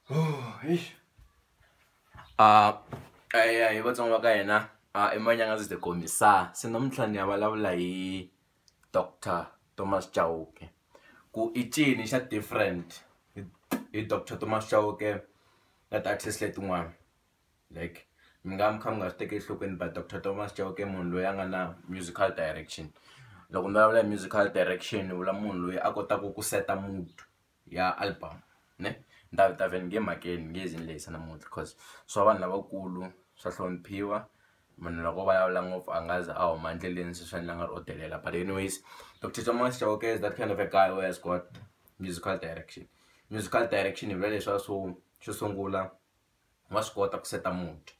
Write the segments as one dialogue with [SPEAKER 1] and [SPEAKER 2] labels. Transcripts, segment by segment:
[SPEAKER 1] Eish. Eya hi Vatsonga va ka hina i Manyangazi the Commissar se namuntlha ni ya vulavula hi Doctor Thomas Chauke ku i ncini xa different hi Doctor Thomas Chauke na ti-artist letin'wana like mi nga mi kha mi nga swi tekeli enhlokweni but Doctor Thomas Chauke i munhu loyi a nga na musical direction. Loko ni vulavula hi musical direction ni vula munhu loyi a kotaka ku set-a mood ya album ne ni ta ta vhela ni nge mhakeni ni nge zi ni lehisa namuntlha cause swa vanhu lavakulu swa hloniphiwa munhu loko o vulavula ngopfu a nga za a huma endleleni se swi endla nga ri o delela but anyways Doctor Thomas Chauke is that kind of a guy who has got musical direction. Musical direction hi vula leswiya swo xo sungula wa swi kota ku set-a mood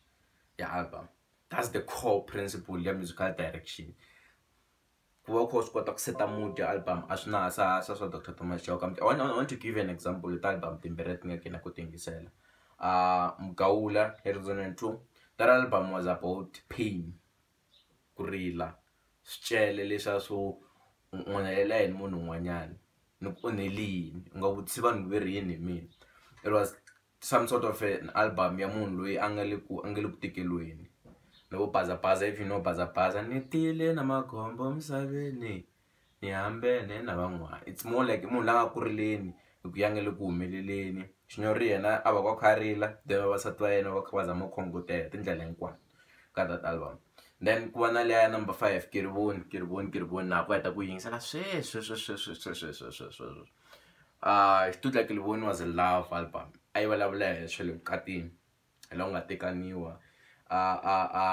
[SPEAKER 1] ya album that's the core principle ya musical direction. Ku va u kha u swi kota ku set-a mood ya album a swi na swa swa swa Doctor Thomas Chauke I want to give you an example hi ti-album timbirhi leti nga kena ku ti yingisela Mugawula hi 2002 that album was about pain ku rila swicele leswiya swo u onhelela yini munhu un'wanyana ni ku onheli yini u nga vutisi vanhu ve ri yini hi mina it was some sort of an album ya munhu loyi a nga le ku a nga le ku tikeriweni loko bazabaza if you know bazabaza ni tile na makhombo misaveni ni hambene na van'wana it's more like munhu la nga ku rileni hi ku ya nga le ku humeleleni Xinyori yena a va ku a kha a rila then vavasati va yena va kha va zama ku khongotela tindlela hinkwato ka that album then ku va na liya ya number 5 Kirivoni Kirivoni Kirivoni na ha ku heta ku yingisela sweswi sweswi sweswi sweswi sweswi sweswi Xitutla Kirivoni was a love album a yi vulavula hi swa le vukatini hi laha u nga tekaniwa a a a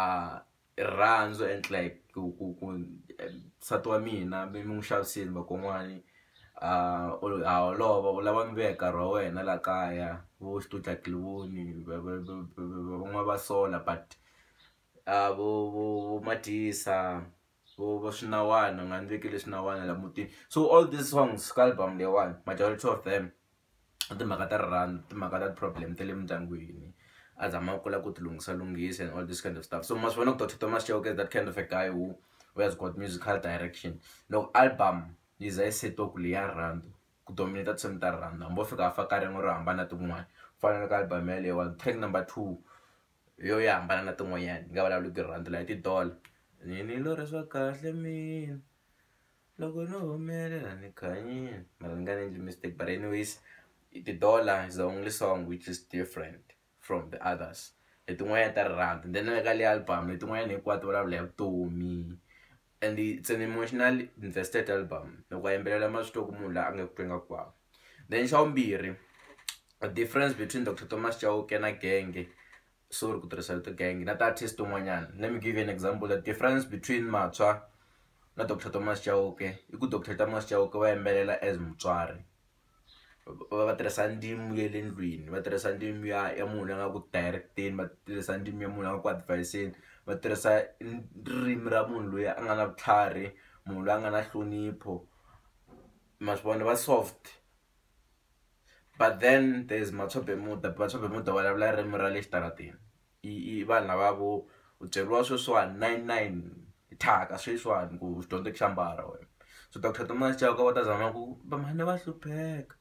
[SPEAKER 1] rirhandzu and like ku ku ku nsati wa mina mi n'wi xavisile vakon'wani ha holova u lava ni vuya hi nkarhi wa wena la kaya vo Xitutla Kirivoni van'wana va sola but vo vo vo Madyisa vo vo swinawana u nga ni vekeli swinawana la mutini so all these songs ka album leyiwani majority of them i timhaka ta rirhandzu timhaka ta ti-problem ta le mindyangwini a zama ku lava ku ti lunghisa lunghisa and all this kind of stuff so ma swi vona ku Doctor Thomas Chauke is that kind of a guy who has got musical direction loko album yi za yi setiwa ku leya rirhandzu ku dominate tinsimu ta rirhandzu hambi wo fika a faka rin'we ro hambana na tin'wani ku fana na ka album yaleyiwani track number 2 yo ya hambana na tin'wanyani yi nga vulavuli ku rirhandzu la i ti-dollar ni ni lorha swa kahle mina loko no humelela ni khanyile mara ni nga ni endli mistake but anyways ti-dollar is the only song which is different from the others letin'wanyana ta rirhandzu then na le ka le album letin'wanyana hinkwato vulavula hi vutomi and it's an emotional invested album loko a yimbelela ma swi twa ku munhu loyi a nga ku tweni ka ku vava then xa vumbirhi a difference between Doctor Thomas Chauke na genge sorry ku tirhisa rito genge na ti-artist tin'wanyana let me give you an example the difference between Matshwa na Doctor Thomas Chauke i ku Doctor Thomas Chauke va yimbelela as mutswari va tirhisa ndzimi ya le ndlwini va tirhisa ndzimi ya ya munhu loyi a nga ku direct-eni va tirhisa ndzimi ya munhu a nga ku advise-eni va tirhisa ririmi ra munhu loyi a nga na vutlhari munhu loyi a nga na nhlonipho ma swi vona va soft but then there is Matshwa Bermuda Matshwa Bermuda va vulavula ririmi ra le xitarateni i vanhu lava vo u byeriwa sweswiwani nine nine thyaka sweswiwani ku xidyondzeki xa mbara wena so Doctor Thomas Chauke va ta zama ku vamhani va hlupheka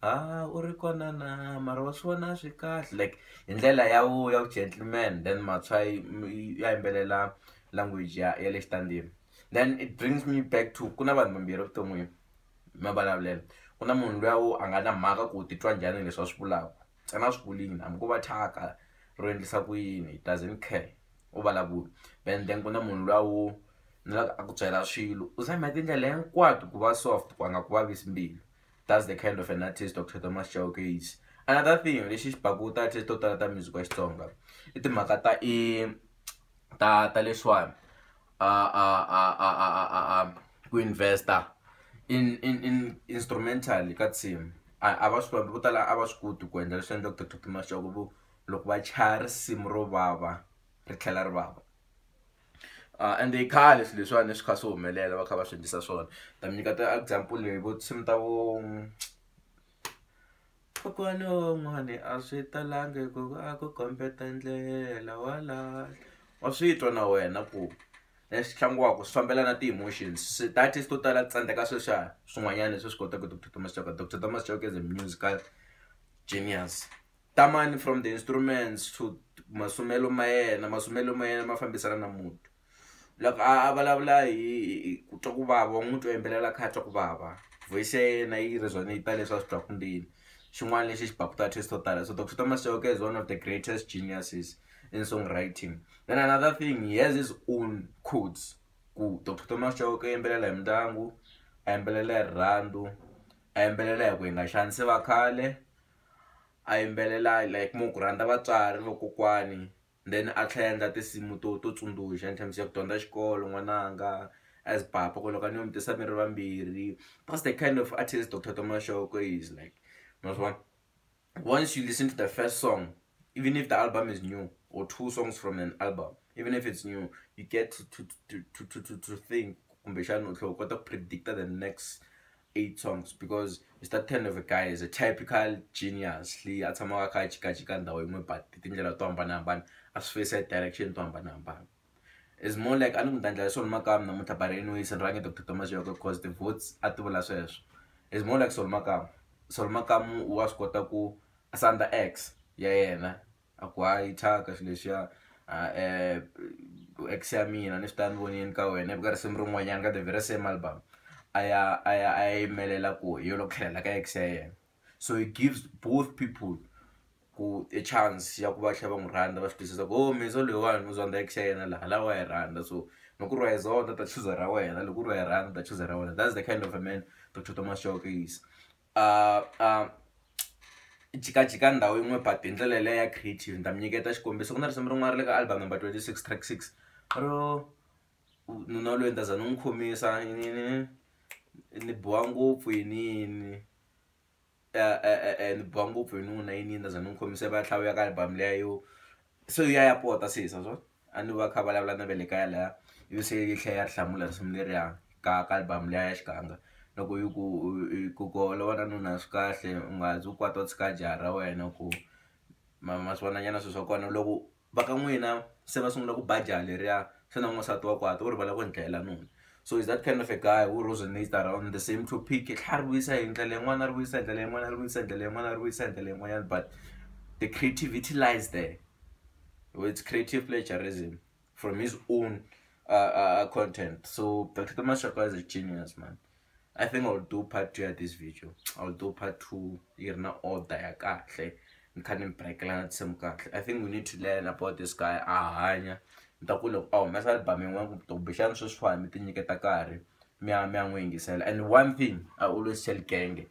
[SPEAKER 1] ha u ri kona na mara wa swi vona swi kahle like hi ndlela ya vu ya gentleman then Matshwa ya yimbelela language ya ya le xitandini then it brings me back to ku na vanhu vambirhi evuton'wini ma vulavulelo ku na munhu luya wo a nga na mhaka ku u titwa njhani leswi a swi vulaka ntsena a swi vulini hambi ko va thyaka ro endlisa ku yini he doesn't care u vulavula then then ku na munhu luya wo na a ku byela swilo u zama hi tindlela hinkwato ku va soft ku a nga ku vavisi mbilu that's the kind of an artist Doctor Thomas Chauke is another thing lexi xi baku ti-artist to tala ta music wa Xitsonga i timhaka ta i ta ta leswiwani a a a a a a a ku invest-a in in in instrumental ka tinsimu a va swi vo tala a va swi koti ku endla leswi endlaka Doctor Thomas Chauke vo loko va chaya risimu ro vava ri tlhela ri vava ende i khale swilo leswiwani swi kha swi humelela va kha va swi endlisa swona ta mi nyika ti-example leyi vo tinsimu ta vo kokwana wun'wani a swi talangi ku a ku kombeta ndlela wa lahla wa swi twa na wena ku leswi tlangiwaka swi fambelana na ti-emotions se ti-artist to tala ti tsandzeka sweswiya swin'wanyana leswi swi kotaka Doctor Thomas Chauke Doctor Thomas Chauke is a musical genius. Tamani from the instruments to masumelo ma yena, masumelo ma yena ma fambisana na mood. Loko a vulavula hi ku twa ku vava, wa n'wi twa yimbelela a kha a twa ku vava, voice ya yena yi resonate leswi a swi twaku ndzeni. Xin'wana lexi xi baku ti-artist to tala. So Dr Thomas Chauke is one of the greatest geniuses in songwriting. Then another thing, he has his own codes. Ku Dr Thomas Chauke yimbelela hi mindyangu, a yimbelela hi rirhandzu, a yimbelela hi ku hi nga xanisi va khale, a yimbelela like mo ku rhandza vatswari vakokwani, then a tlhela endla tinsimu to tsundzuxa in terms ya ku dyondza xikolo n'wananga, as papa ku loko a ni yo mi tisa mi ri vambirhi. That's the kind of artist Dr Thomas Chauke is like. Ma swi vona, once you listen to the first song, even if the album is new, or two songs from an album, even if it's new, you get to think kumbexana u tlhela u kota ku predicta the next 8 songs, because it's that kind of a guy, is a typical genius leyi a tshamaka a kha a jikajika ndhawu yin'we but tindlela to hambanahambana, a swi face direction to hambanahambana. It's more like a ni ku ni ta endla Solly Makamu namuntlha, but anyways ni rhange Dr Thomas Chauke because the votes a ti vula sweswo. It's more like Solly Makamu. Solly Makamu wa swi kota ku a sandza ex ya yena, a ku hayi thyaka xilo lexiya, ex ya mina ni swi ta ni vonini ka wena ka risimu rin'wanyana ka the very same album, a ya a ya a yimelela ku hi yo loko tlhelela ka ex ya yena. So he gives both people ku a chance ya ku va tlhela va n'wi rhandza, va swi twisisa ku oh miso loyiwani u zonda ex ya yena laha laha wa yi rhandza, so loko ku ri wa yi zonda ta chuza ra wena, loko ku ri wa yi rhandza ta chuza ra wena. That's the kind of a man Dr Thomas Chauke is. Jikajika ndhawu yin'we but hi ndlela leya ya creative. Ni ta mi nyiketa xikombiso, ku na risimu rin'wana ra le ka album number 26 track 6 ro nuna loyi ni ta za ni n'wi khomisa ni biwa ngopfu yini yini, ni biwa ngopfu hi nuna yini yini, ta za ni n'wi khomisa, va tlhela vuya ka album liya yo se ya ya pota sesi swo a ni va kha vulavula na ve le kaya laya, ivi se yi tlhela ya ri hlamula risimu leriya ka album liya ya xiganga, loko yi ku ku holova na nuna swi kahle, u nga zi u kwata u tshika jaha ra wena ku ma swi vona nyana swilo swa kona. Loko va ka n'wina se va sungula ku ba jaha leriya, se na n'wansati wa kwata u rivala ku ni dlayela nuna. So is that kind of a guy who resonates around the same topic, tlhela ri vuyisa hi ndlela yin'wana, ri vuyisa hi ndlela yin'wana, ri vuyisa hi ndlela yin'wana, ri vuyisa hi ndlela yin'wanyana, but the creativity lies there. It's creative plagiarism from his own content. So Dr Thomas Chauke is a genius, man. I think I'll do part 2 of this video. I'll do part 2 yi ri na order ya kahle, ni kha ni mi breakela na tinsimu kahle. I think we need to learn about this guy a hanya. Ni ta ku loko a humesa album yin'wana kumbexana sweswiwani mi ti nyiketa nkarhi mi ya mi ya n'wi yingisela. And one thing I always tell gang,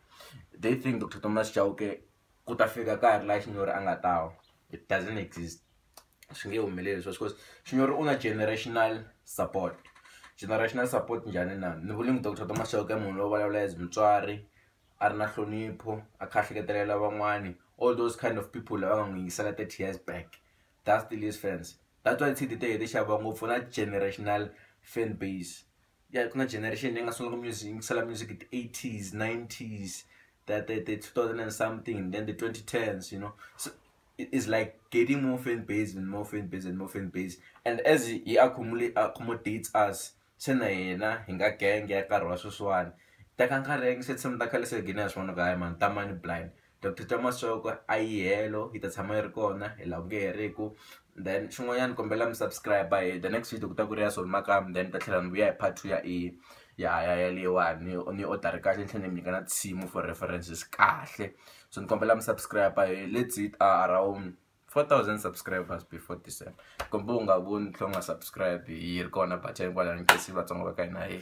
[SPEAKER 1] they think Dr Thomas Chauke ku ta fika nkarhi laha Xinyori a nga ta wa. It doesn't exist. Swi nge humeleli sweswo, because Xinyori u na generational support. Generational support njhani na? Ni vula Dr Thomas Chauke munhu lowo vulavula as mutswari, a ri na nhlonipho, a kha a hleketelela van'wani, all those kind of people lava nga n'wi yingisela 30 years back. That's still his fans. That's why CD ta yena ti xaviwa ngopfu na generational fan base. Ya ku na generation leyi nga sungula ku music yingisela music hi ti-80s, 90s, the 2000 and something, then the 2010s, you know. So it is like getting more fan base and more fan base and more fan base. And as he accommodates us, se na yena hi nga gang ya nkarhi wa sweswiwani, teka nkarhi ya yingisa tinsimu ta khale se gina hi swona ku hayi man Tamani blind. Dr Thomas Chauke a yi helo, yi ta tshama yi ri kona hi laha ku nge heriki. Then xin'wanyana kombela mi subscribe hi the next video ku ta ku ri ya Solly Makamu, then ta tlhela ni vuya hi part 2 ya e ya ya ya leyiwani ni order kahle, ni tlhela ni mi nyika na tinsimu for references kahle. So ni kombela mi subscribe hi let's hit around 4000 subscribers before December. Kombela u nga voni tlhela u nga subscribe, yi ri kona button kwalano in case Vatsonga va ka hina hi.